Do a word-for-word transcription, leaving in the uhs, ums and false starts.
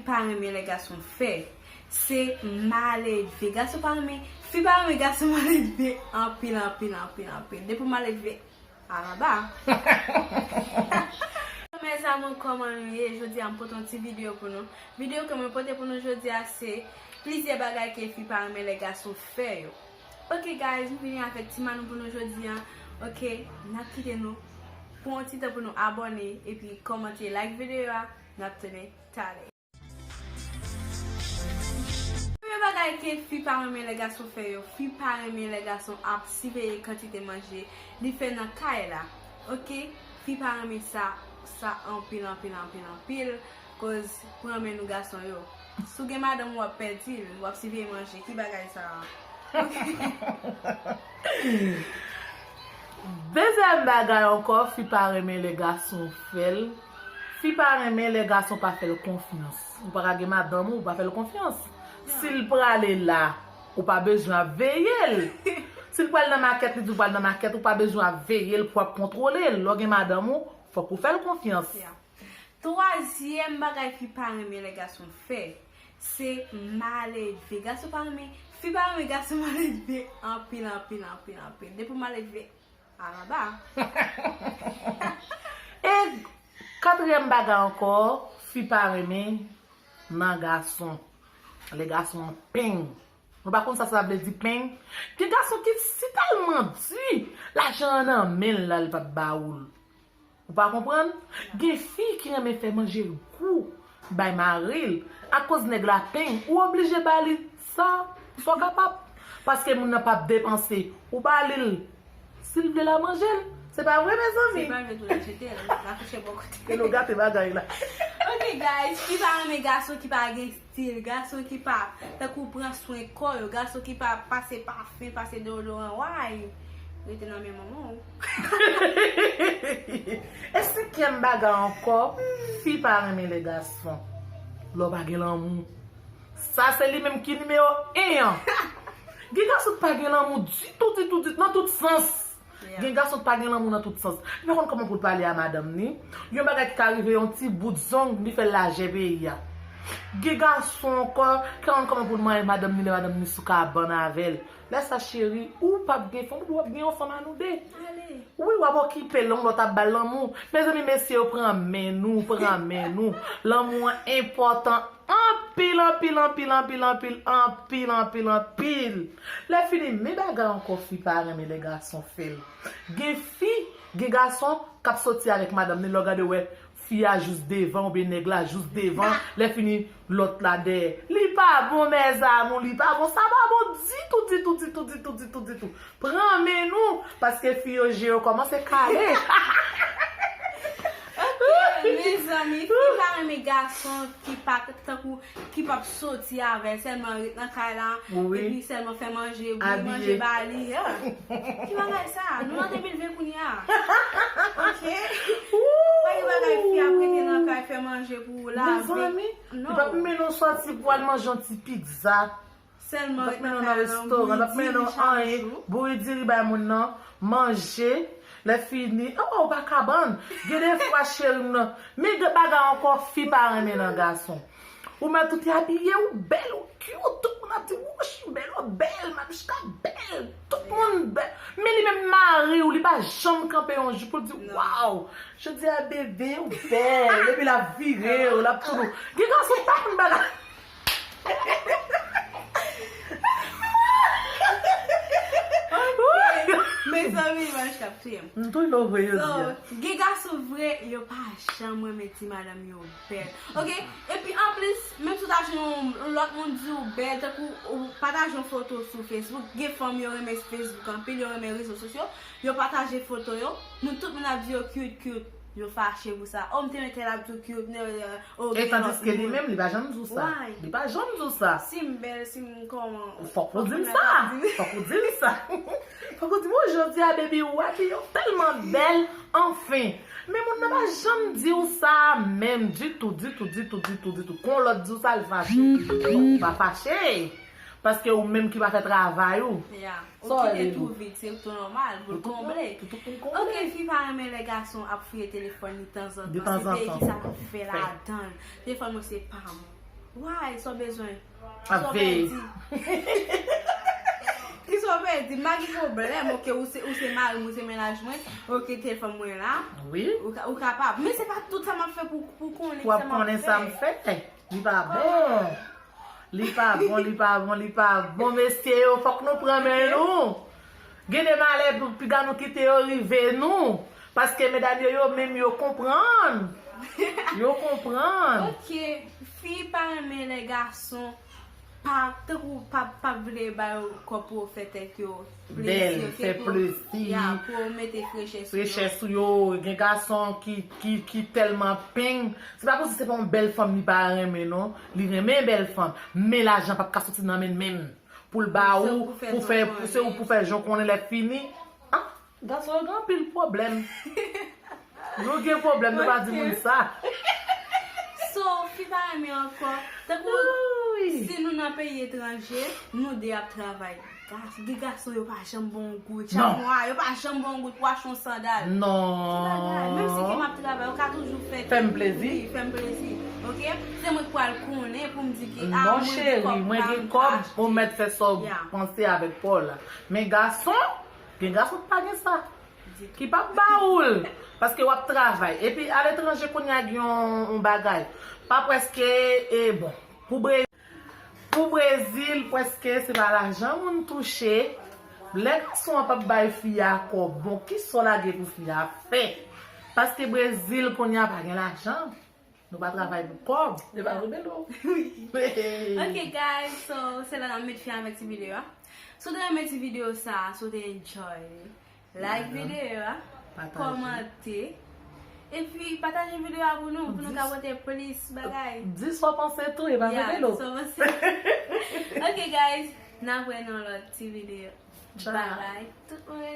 pa renmen lè gason fè, se maledve. Gason pa renmen, fi pa renmen gason maledve anpil, anpil, anpil, anpil. Depi w maledve, alaba. Mes amours, kòman nou ye? Jodi a m pote yon ti videyo pou nou. Videyo ke mwen pote pou nou jodi a se plizyè bagay ke fi pa renmen lè gason fè yo. Ok guys, m vini avèk ti manou pou nou jodi a. Ok, n ap kite nou pou yon ti tan pou nou abòne epi kòmante, like videyo a. N ap tounen talè. Premye bagay ke fi pa renmen lè gason fè yo, fi pa renmen lè gason ap siveye kantite manje li fè nan kay la. Ok, fi pa renmen sa, sa anpil, anpil, anpil, anpil. Koz pran men nou gason yo. Si w gen madanm ou w ap pèdi l, w ap siveye manje. Ki bagay sa a? Ok. Dezyèm bagay ankò, fi pa renmen lè gason fè l. Fi pa renmen lè gason pa fè l konfyans. Ou pa ka gen madanm ou, ou pa fè l konfyans. Si l prale la, ou pa bezwen ap veye l. Si l pral nan makèt, li di w pral nan makèt, ou pa bezwen ap veye l pou ap kontwole l. Lè w gen madanm ou, fòk ou fè l konfyans. Yeah. Twazyèm bagay fi pa renmen lè gason fè, se maledve. Gason pa renmen, fi pa renmen gason maledve anpil, anpil, anpil, anpil. Depi w maledve, alaba. E katriyèm bagay ankò, fi pa renmen nan gason. Lè gason an peng. Nou pa konn sa sa vle di peng? Gen gason ki si tèlman di, lajan an nan men l la, li p ap ba ou l. Ou pa konprann? Gen fi ki renmen fè manje gou bay mari l. Akoz nèg la peng, ou oblije ba li sa, sa w kapab. Paske moun nan p ap depanse. Ou ba li l. Si l vle l a manje l. Se pa vre, mezanmi? Se pa vre tou, l a jete l. L a kouche bò kote. E nou gate bagay la. Ok, guys, fi pa renmen gason ki pa gen stil, gason ki pa, tankou pran swen kò yo, gason ki pa pase pafen, pase deodoran, why? Rete nan men manman w. E senkyèm bagay ankò, fi pa renmen lè gason. Lè w pa gen lanmou. Sa se li menm ki nimewo en an. Gen gason ki pa gen lanmou ditou, ditou, ditou, nan tout sans. Gen gason ki pa gen lanmou nan tout sans. Li pa konn kòman pou l pale a madanm ni. Yon bagay ki ka rive yon ti bout zong, li fè l lajè peyi a. Gen gason ankò ki pa konn kòman pou l manyen madanm ni lè madanm ni sou kabann avè l. Lè sa cheri, ou p ap gen fanm, ou p ap gen yon fanm a nou de. Wi, w ap okipe l, yon lòt ap ba l lanmou. Mezanmi, mesye yo, pran men nou, pran men nou. Lanmou an enpòtan anpil, anpil, anpil, anpil, anpil, anpil, anpil, anpil. Lè fini, men bagay ankò fi pa renmen lè gason fè l. Gen fi, gen gason k ap soti avèk madanm ni, lè w gade w wè fi a jis devan, oubyen nèg la jis devan, lè fini, lòt la dèyè. Li pa bon, mes amours, li pa bon. Sa pa bon ditou, ditou, ditou, ditou, ditou, ditou. Pran men nou, paske fi yo je yo kòmanse kale. Ok, mezanmi, fi pa renmen gason ki pa tankou, ki p ap soti avè l, sèlman ret nan kay la, epi sèlman fè manje, bouyi manje ba li. Ki bagay sa? Nou nan de mil ven kounye a. Ok? Pa gen bagay fi ap rete nan kay fè manje pou ou, lave. Mezanmi, li p ap mennen w soti pou al manje yon ti pizza. Sèlman ret nan kay la, bouyi diri chak jou. Bouyi diri bay moun nan, manje, lè fini, oh, ou pa kabann. Gen de fwa, cheri m nan, men gen bagay ankò fi pa renmen nan gason. Ou mèt ou te abiye, ou bèl, ou cute, tout moun ap di, wouch, ou bèl, ou bèl, Manushka bèl, tout moun bèl. Men li menm mari w, li pa janm kanpe yon jou pou l di, waw, jodi a bebe, ou bèl, epi l ap vire w, l ap tourne w. Gen gason pa konn bagay. Ok. Mezanmi, Manushka ap touye m. M touye w vre jodi a. So, gen gason vre, yo pa janm renmen ti madanm yo bèl. Ok? Epi anplis, menm si w ta jwenn yon lòt moun di w bèl, tankou ou pataje yon foto sou Facebook, gen fanm yo renmen Facebook anpil, yo renmen rezo sosyo, yo pataje foto yo, nou tout moun ap di yo cute, cute. Yo fache pou sa. Oh, m te renmen tèl ap di w cute, oh, gen lòt moun. E tandiske li menm, li pa janm di w sa. Li pa janm di w sa. Si m bèl, si m kòman. Fòk ou di m sa. Fòk ou di m sa. Fòk ou di m, oh, jodi a, baby, ou abiye, ou tèlman bèl, anfen. Men moun nan pa janm di w sa menm ditou, ditou, ditou, ditou, ditou. Kon lòt di w sa, l fache. Non, ou pa fache. Paske ou menm ki pa fè travay ou. Yeah. Ou kite tou vid, se tou nòmal pou l konble. Ok, fi pa renmen lè gason ap fouye telefòn li tanzantan. Se peyi ki sa k ap fè ladan l. Telefòn mwen se pa mwen. Why? Sa w bezwen? Sa w pèdi? Ki sa w pèdi? M pa gen pwoblèm, oke, ou se, ou se mari m, ou se mennaj mwen, oke, telefòn mwen la. Wi. Ou ka, ou kapab. Men se pa tout sa m ap fè pou, pou konnen ki sa m ap fè. Pou ap konnen sa m fè. Li pa bon. Li pa bon, li pa bon, li pa bon. Mesye yo, fòk nou pran men nou. Gen de malè, piga nou kite yo rive nou. Paske medam yo, yo menm yo konprann. Yo konprann. Ok, fi pa renmen lè gason pa, tankou pa, pa vle ba yo kòb pou yo fè tèt yo plezi, bèl, ok, fè pou, plezi. Ya, pou yo mete frechè sou yo. Frechè sou yo. Gen gason ki, ki, ki tèlman peng. Se pa kòmsi se pa yon bèl fanm li pa renmen, non. Li renmen bèl fanm. Men lajan p ap ka soti nan men l menm. Pou l ba ou, pou fè, se ou pou fè jan w konnen lè fini. Ah, gason yo gen anpil pwoblèm. Nou gen pwoblèm, nou pa di moun sa. So, fi pa renmen ankò. Tankou, si nou nan peyi etranje, nou de ap travay. Gas-, gen gason yo pa janm bon gout. Chak mwa, yo pa janm bon gout pou achte yon sandal. Non. Ti bagay. Menm si ke m ap travay, ou ka toujou fè, fè m plezi. Wi, fè m plezi. Ok? Se mwen k pral konnen pou m di ke, ah, non, cheri, mwen gen kòb, ou mèt fè sa w panse avèk pa w la. Men gason, gen gason ki pa gen sa. Ki p ap ba ou l. Paske w ap travay. Epi aletranje kounye a gen yon, yon bagay. Pa prèske, e bon. Pou Bre-, pou Brezil, prèske se pa lajan moun touche. Lè gason an p ap bay fi a kòb, bon, kisa w lage pou fi a fè? Paske Brezil kounye a pa gen lajan. Nou pa travay pou kòb. Se pa vre, Belo? Wi. Ok, guys, so, se la n ap met fen avèk ti videyo a. Si w te renmen ti videyo sa, si w te enjoy, like videyo a, kòmante, epi pataje videyo a pou nou, pou nou ka pote plis bagay. Di sa w panse tou, e pa vre, Belo? Ya, di sa w panse. Ok, guys, n ap wè nan lòt ti videyo. Bye bye, tout moun.